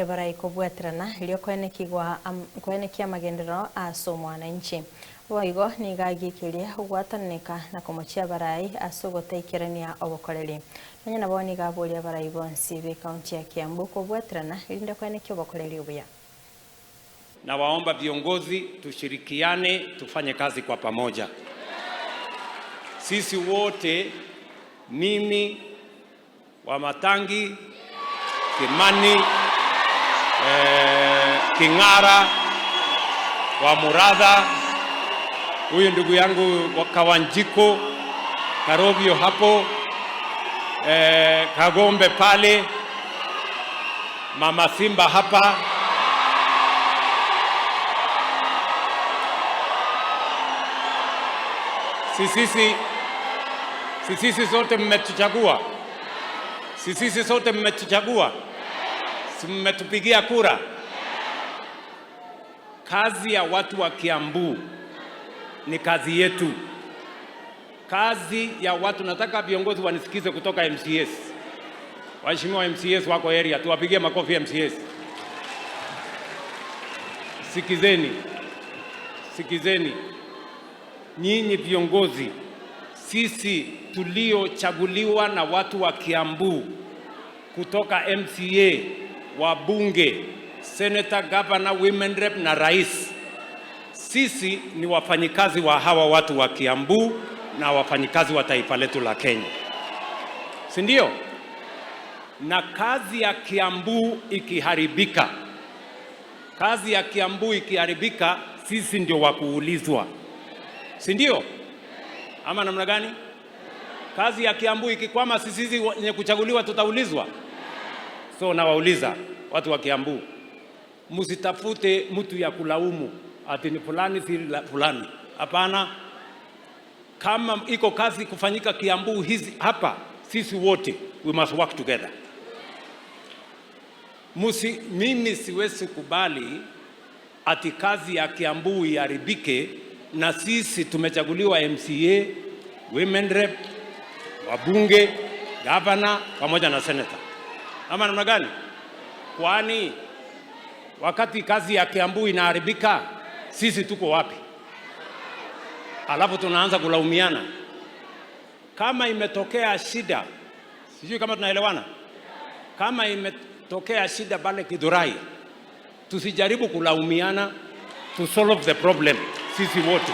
Aboria barai kobwaterana erio koenekigwa koenekia amagenderero ase omwananchi. Boigo nigo agikirie ogwatananeka na komochia abarai ase ogotaikerania obokoreri. Nonya nabo nigo aboria abarai bonsi be ekaunti ya Kiambu kobwaterana erinde koenekia obokoreri obuya. Nawaomba viongozi tushirikiane, tufanye kazi kwa pamoja. Sisi wote, mimi, Wamatangi, Kimani, King'ara, Wamuratha, huyu ndugu yangu wa Kawanjiko, Karobio hapo, Kagombe pale, Mama Simba hapa. Si sisi sote mmetuchagua, si sisi sote mmetuchagua, si mmetupigia kura. Kazi ya watu wa Kiambu ni kazi yetu. Kazi ya watu, nataka viongozi wanisikize kutoka MCAs. Waheshimiwa MCAs wako area, tuwapigie makofi MCAs. Sikizeni, sikizeni nyinyi viongozi, sisi tuliochaguliwa na watu wa Kiambu kutoka MCA, wabunge, senator, governor, women rep na rais, sisi ni wafanyikazi wa hawa watu wa Kiambu na wafanyikazi wa taifa letu la Kenya, si ndio? Na kazi ya Kiambu ikiharibika, kazi ya Kiambu ikiharibika, sisi ndio wa kuulizwa, si ndio? Ama namna gani? Kazi ya Kiambu ikikwama, sisi wenye kuchaguliwa tutaulizwa. So nawauliza watu wa Kiambu, msitafute mtu ya kulaumu ati ni fulani si fulani. Hapana, kama iko kazi kufanyika Kiambu hizi hapa, sisi wote we must work together. Mimi siwezi kubali ati kazi ya Kiambu iharibike na sisi tumechaguliwa MCA, women rep, wabunge, gavana pamoja na senator. Ama namna gani? Kwani wakati kazi ya Kiambu inaharibika, sisi tuko wapi? Alafu tunaanza kulaumiana. Kama imetokea shida, sijui kama tunaelewana. Kama imetokea shida pale Githurai, tusijaribu kulaumiana, to solve the problem sisi wote.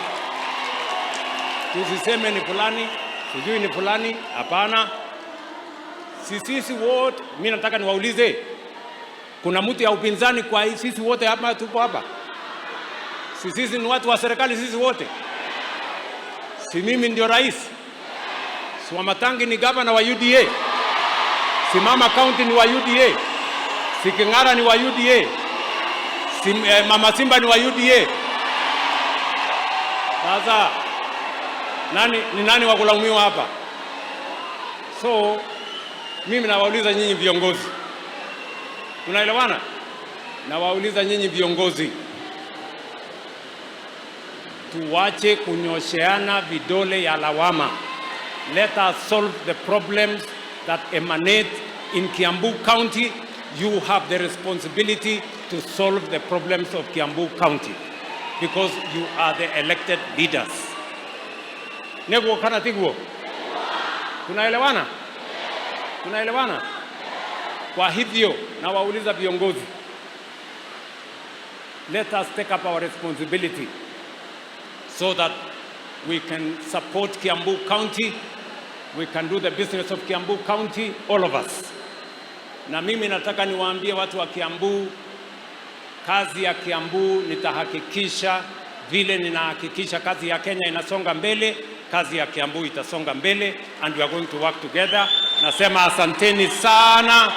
Tusiseme ni fulani, sijui ni fulani. Hapana, sisi wote. Mimi nataka niwaulize, kuna mtu ya upinzani kwa hii? Sisi wote hapa tupo hapa, si sisi ni watu wa serikali sisi wote? Si mimi ndio rais? Si Wamatangi ni gavana wa UDA? Si Mama County ni wa UDA? Si King'ara ni wa UDA? Si Mama Simba ni wa UDA? Sasa nani ni nani wa kulaumiwa hapa? So mimi nawauliza nyinyi viongozi, tunaelewana? Nawauliza nyinyi viongozi, tuwache kunyosheana vidole ya lawama. Let us solve the problems that emanate in Kiambu County. You have the responsibility to solve the problems of Kiambu County because you are the elected leaders. Neguo kana tiguo? Tunaelewana? Tunaelewana? Kwa hivyo nawauliza viongozi, let us take up our responsibility so that we can support Kiambu County, we can do the business of Kiambu County, all of us. Na mimi nataka niwaambie watu wa Kiambu, kazi ya Kiambu nitahakikisha vile ninahakikisha kazi ya Kenya inasonga mbele, kazi ya Kiambu itasonga mbele and we are going to work together. Nasema asanteni sana.